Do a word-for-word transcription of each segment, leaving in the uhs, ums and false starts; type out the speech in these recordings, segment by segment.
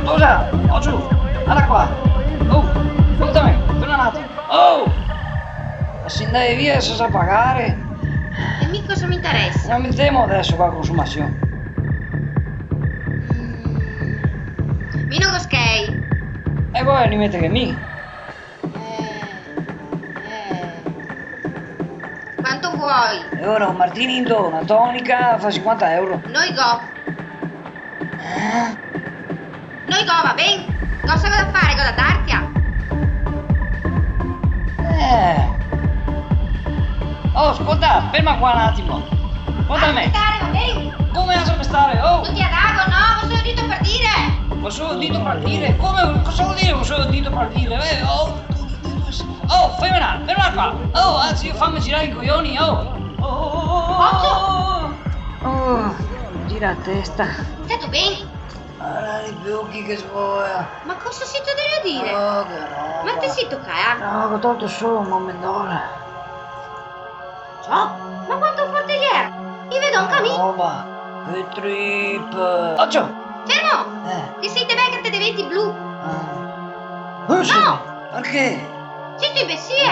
Scusa, ocio, varda qua. Oh, scoltame, ferma un atimo. Oh! Ma se ndè via sensa pagare. E mi cosa me interesa? Ma metemo deso qua consumasion. Mm. Mi no go schei. E po' li mete che mi. Eh, eh. Quanto vuoi? E ora un martini in do, na tonica, fa sinquanta euro. No i go. Eh? No i go, va ben? Cosa go da fare, go da dartia? Eh. Oh, scolta, ferma qua un atimo. Scoltame. Aspetare, va ben? Come aspetare? Oh! No ti la dago, no, go solo dito par dire. Go solo dito par dire? Come? Cosa vol dire go solo dito par dire? Eh, oh, oh, fermela, fermela qua. Oh, anzi, fame girare i coioni, oh. Oh, oh, oh, oh, oh. Ocio! Oh, gira la testa. Stato ben? Varda i piochi che svoia. Ma cosa sito drio dire? Oh, che roba. Ma te sito cala? No, go tolto solo un momento. Ciò? Ma quanto forte che xe? I vedo anca mi. Roba. Che trip. Ocio! Fermo! Eh. Te sito ben che te deventi blu? Ah. Ocio! No! Parché? Sito inbecile!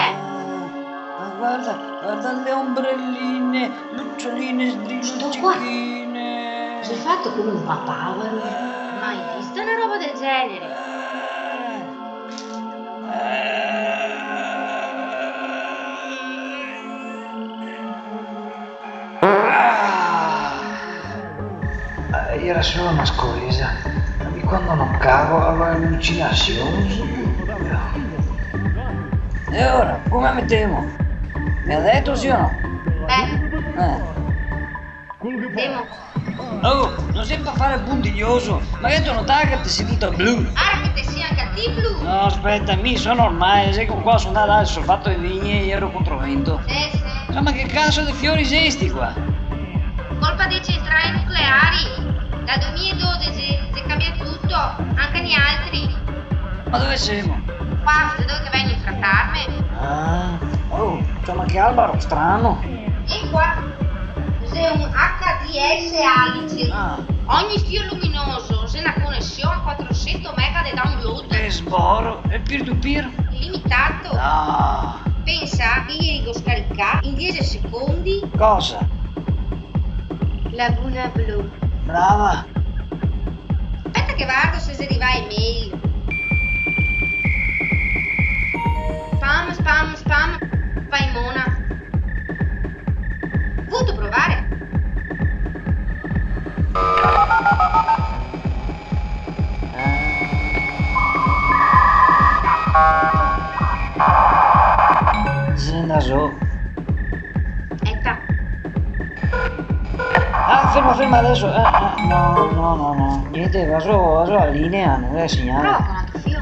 Ah, ma varda, varda le ombreline, lucioline, sdrilucichine. Sto qua. Xe fato come un papavaro. Eh. Mai vista na roba del genere? Eh. Ah! Eh, iera solo na scoreza. Ma mi quando no cago go alucinasion. E ora, come metemo? Me ga dito sì o no? Beh. Eh. Demo. Oh, no xe par fare el puntiglioso, ma gheto notà che te si tuta blu? Ara che te si anca ti blu. No, speta, mi so normale, xe che qua so ndà a dare el solfato de vigne e iero controvento. Sì, sì. Insoma, che caso de fiori xe sti qua? Colpa dei centrali nucleari. Dal domilae e dodese xe cambià tuto, anca nialtri. Ma dove semo? Qua, da dove che vegno a tratarme. Ah, oh, insoma, che albaro strano. E qua? Xe un H D S Alice. Ah. Ogni fio luminoso xe na conesion a quatrosento mega de download. Che sboro, e peer-to-peer? Ilimitato. Ah. Pensa che ieri go scaricà in diese secondi. Cosa? Laguna Blu. Brava. Speta che vardo se xe rivà e mail. Spam, spam, spam. Vai mona. Vuto provare? Xe ndà zo. Eta. Ah, ferma, ferma, deso. Eh, eh, no, no, no, no. Gnente, va zo, va zo la linea, no xe segnale. Prova co un altro fio.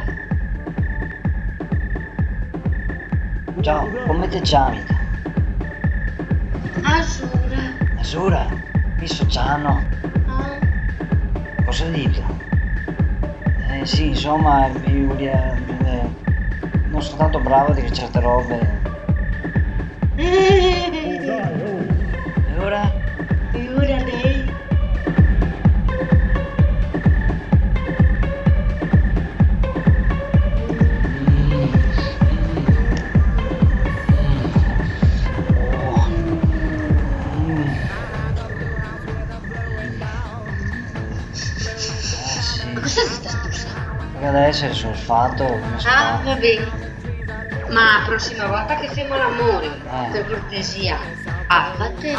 Ciao, come te ciami? Asura. Asura? Mi so Ciano. Ah. Cosa te digo? Eh, sì, insoma, mi voria, eh, no so tanto bravo a dire certe robe. E ora? E ora lei? Ma cosa xe sta spusa? Parché deso xe solfato, come se fa? Ah, va ben. Ma la prosima volta che femo l'amore, eh, par cortesia, lavate.